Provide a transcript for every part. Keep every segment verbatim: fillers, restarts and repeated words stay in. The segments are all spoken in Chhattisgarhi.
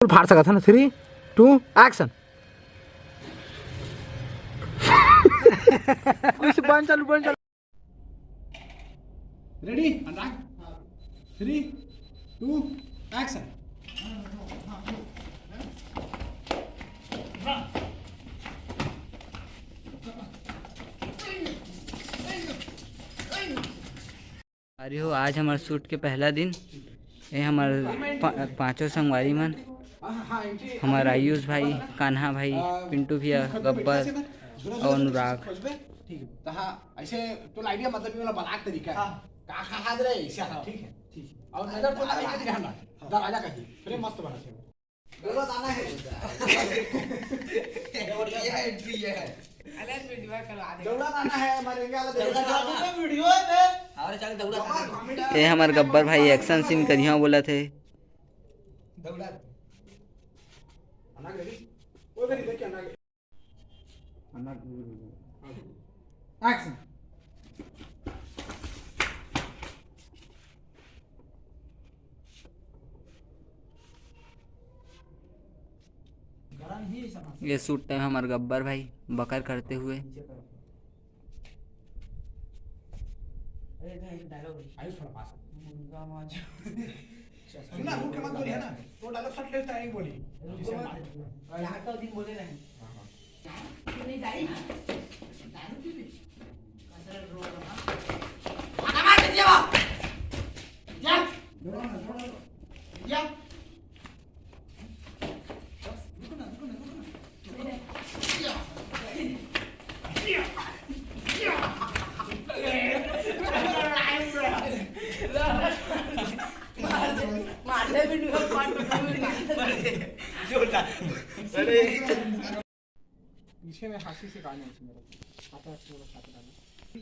फाड़ सकत हे ना। Three, two, action। कुछ बन चालू, बन चालू। Ready, अनुराग? Three, two, action। अरे हो, आज हमर shoot के पहला दिन। ये हमर पा-, पांचों संगवारी मन, हमर आयुष भाई, कान्हा भाई, पिंटू भैया, गब्बर और अनुराग। ठीक है। तो हाँ, ऐसे तो idea, मतलब, ये वाला बना के तरीका है। हाँ। का, का, हाथ रहे, ऐसे, हाँ, ठीक है, ठीक है। और नजर तो लगा के ध्यान रख। हाँ। दरवाजा का ही, frame मस्त बना चाहिए। दौड़ा दाना है। ये है, entry ये है। अलग video करवा दे। दौड़ा दाना है, हमारे इंडिया वाला दौड़ा दौड़ा दाना। दाना। Video है बे। हमारे चल दौड़ा दाना। ये हमर गब्बर भाई action scene करिया बोलत हे। दौड़ा। अनाग ready? ओ ready, देखिए अनाग। अनाग ready। Action। ये shoot time हमर गब्बर भाई बकर करते हुए। सुन ना, रुक के मत बोलिए ना। तो dialogue shot लेता है, नहीं बोली। यहाँ का दिन बोले नहीं। पीछे में हाथी से गाने हैं मेरे को। आता है, थोड़ा सा डालो।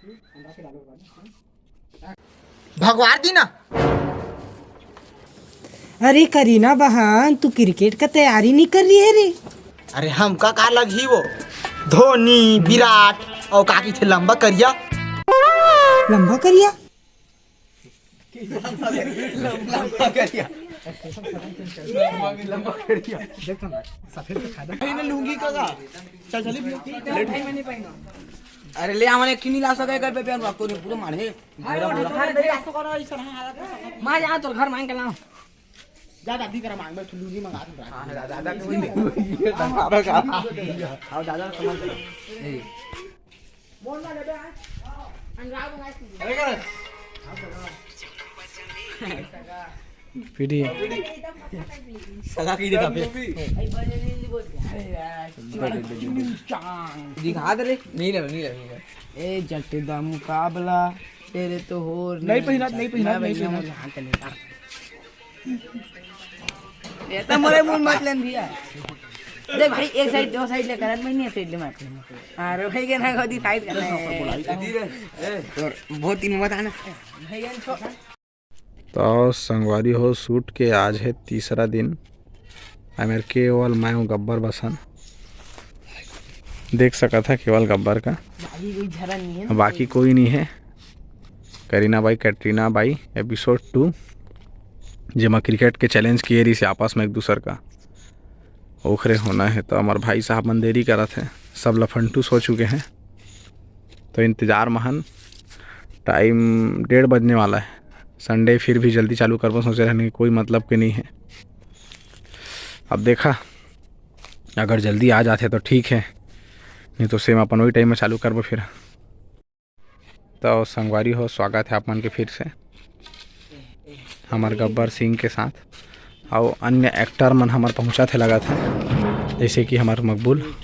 हम्म, अंडा के डालो गाने। भगवान दी ना। अरे करीना बहन, तू cricket का तैयारी नहीं कर रही है रे? अरे हमका का लगही वो धोनी, विराट और का कहिथे लंबा करिया। लंबा करिया? लंबा करिया। लंबा करिया। देख तो ना, सफेद तो खादा। भाई ने लुंगी का का? चल चली भी। अरे ले, हमने एक ठी नहीं ला सके कर पे प्यार रखो रे, पूरा मारे। माँ, यहाँ तो घर मांग के लाओ। जा दादी करा मांग, मैं लुंगी मंगा दूँ। हाँ, दादा, दादा, दादा, दादा, आओ, दादा, समझ लो। बोल ना, लेबे आज। अनुराग मंगा दीजिए। अरे कर। पीढ़ी। सगा की देता फिर। दिखा दे रे। नहीं ले, नहीं ले, नहीं ले। ए, जट्टे दा मुकाबला, तेरे तो होर नहीं पहिना, नहीं पहिना, मैं नहीं पहिना। मुझे हाथ नहीं था। ये तो मोरे मुंह मत लेन भैया। देख भाई, एक side, दो side ले करत में नहीं है, side ले मार। हाँ, रो भाई के ना गोदी side करना है। बहुत दिन बताना। भाई, ये छो- तो संगवारी हो, shoot के आज है तीसरा दिन। एमेर केवल मैं हूँ गब्बर बसन। देख सकत हा केवल गब्बर का, बाकी कोई झरन नहीं है ना। बाकी कोई नहीं है। करीना बाई, कैटरीना बाई, episode two, जेमा cricket के challenge किए रहिस आपस में एक दूसर का, ओखरे होना है। तो हमार भाई साहब मन देरी करत है, सब लफंटूस हो चुके हैं। तो इंतजार महन, time डेढ़ बजने वाला है। Sunday फिर भी जल्दी चालू करबो, सोचे रहने कोई मतलब के नहीं है। अब देखा, अगर जल्दी आ जाते तो ठीक है, नहीं तो same अपन वही time में चालू करबो फिर। तो संगवारी हो, स्वागत है आप मन के फिर से हमर गब्बर सिंह के साथ। अउ अन्य actor मन हमर पहुँचत हे लगत हे, जैसे कि हमर मकबूल,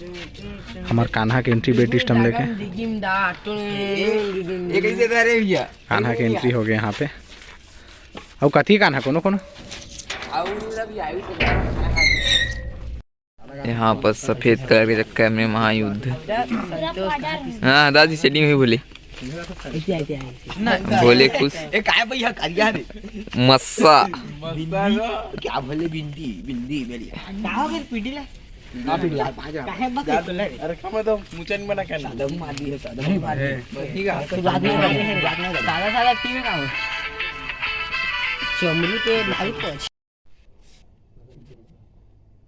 हमर कान्हा के entry बेटी system लेके। कान्हा के entry हो गए यहाँ पे। अउ कथी कान्हा कोनो कोनो? यहाँ पर सफेद कलर के चक्कर में महायुद्ध। हाँ, दादी setting हुई बोले। बोले कुछ। ए, काय भैया, करिया रे? मस्सा। बिंदी, क्या बोले बिंदी? बिंदी मेरी। का हो गया पीढ़ी ला? ना पीढ़ी ला, भाग जा। काहे बक-, अरे, कम है तो मुचन बना कर। सादा मार दिए, सादा मार दिए। ठीक है। तो बाद में, बाद में। सादा, सादा टीवी का हो? चमड़ी के भाई को।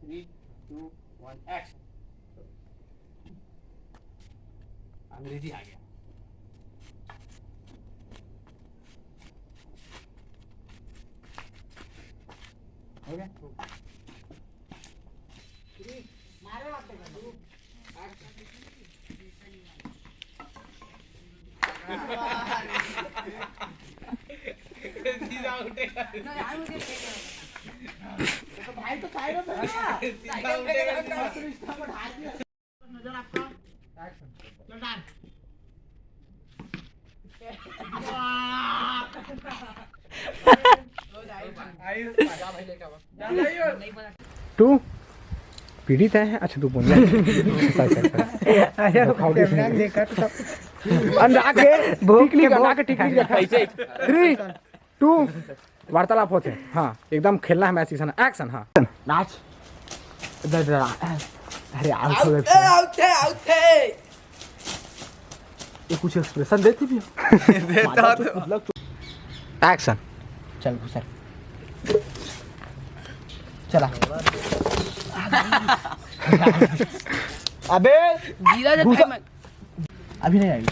Three, two, one, action. अंग्रेजी आ गया। हो गया। भाई तो साइड में बैठ गया। नजर आपका। टू पीड़ित है। अच्छा, तू बोल। Sorry, sorry, sorry. अरे, वो कैमरा देखा तो। अंडा के भूख टिकली के का, अंडा भूख। के टिकली देखा। ऐसे ही। थ्री, टू, वार्तालाप होते हैं। हाँ, एकदम खेलना है मैच, किसान। एक्शन। हाँ। नाच। इधर, इधर आ। अरे, आउट हो गए। आउट है, आउट है। ये कुछ एक्सप्रेशन देती भी हो। देता तो। एक्शन। चल घुसर। चला। अबे गिरा दे घुसा। भाई, अभी नहीं आई।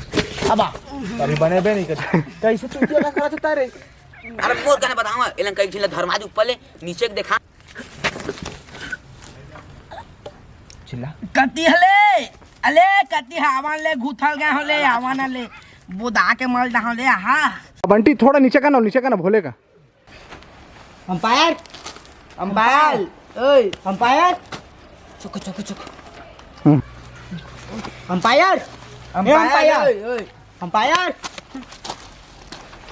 अब आ। अभी बने बे नहीं कर। कैसे चूतिया का करा था रे? अरे मोर कने बतावा, एलन कई झिन ला धरमा दे ऊपर ले, नीचे के देखा। चिल्ला। कति हले? अले कति हवन ले घुथल गए होले, हवन ले बोदा के मल डहाव ले, आहा। बंटी, थोड़ा नीचे का ना, नीचे का ना, भोले का। अंपायर, अंपायर, ओए, अंपायर। चुक, चुक, चुक। हम्म। अंपायर, ए, अंपायर, अंपायर। ओए, ओए। अंपायर।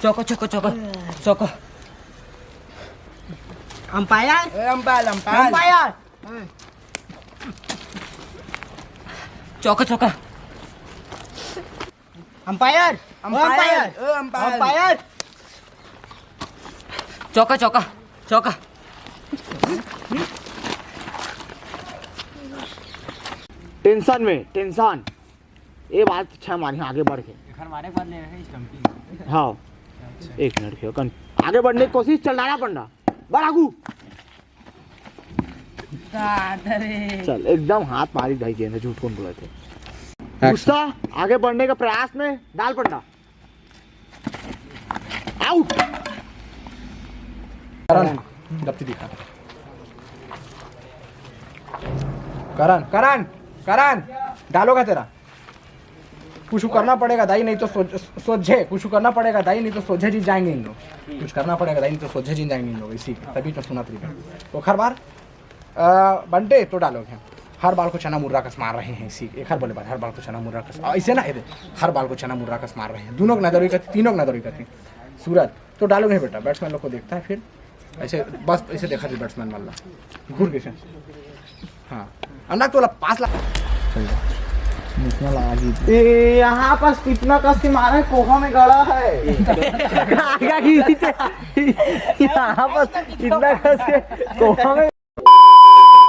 चौको, चौको, चौको, चौको। अंपायर। ए, अंपायर, अंपायर। अंपायर। चौको, चौको। अंपायर। अंपायर। अंपायर। ए, अंपायर। अंपायर। चौका, चौका, चौका। टेंशन में, टेंशन। ये बात अच्छा मानी, आगे बढ़ के। एखर मारे के बाद ले रहे हैं स्टंपिंग। हाँ। अच्छा। एक मिनट, क्यों कन-, आगे बढ़ने की कोशिश, चल डाला पंडा। बढ़ आगू। दादा रे। चल, एकदम हाथ मारी भाई गेंद, झूठ कौन बोला थे? एक्शन। गुस्सा, आगे बढ़ने के प्रयास में, डाल पंडा। आउट। करण, गप्ती दिखा। करण, करण, करण, डालोगा तेरा। कुछ करना पड़ेगा दाई, नहीं तो सोझ-, सोझे, कुछ करना पड़ेगा दाई, नहीं तो सोझे जी जाएंगे इन लोग। कुछ करना पड़ेगा दाई, नहीं तो सोझे जी जाएंगे इन लोग, इसी के। तभी तो सुना तरीका। तो हर बार, अ, बंटे तो डालोगे। हर बाल को चना मुर्रा कस मार रहे हैं, इसी के। एक हर बोले बार, हर बाल को चना मुर्रा कस, अ, इसे ना, ये दे। हर बाल को चना मुर्रा कस मार रहे हैं। दोनों को नजर हुई करती, तीनों को नजर हुई करती। सूरत, तो डालोगे बेटा, बैट्समैन लोग को देखता है फिर। ऐसे बस ऐसे देखा थी बैट्समैन वाला। घूर के से। हाँ। अन्ना तो वाला पास ला। इतना लगा दी। ए, यहाँ पास कितना कस के मारा है, कोहा में गड़ा है। आगा की नीचे। यहाँ पास इतना कस के कोहा में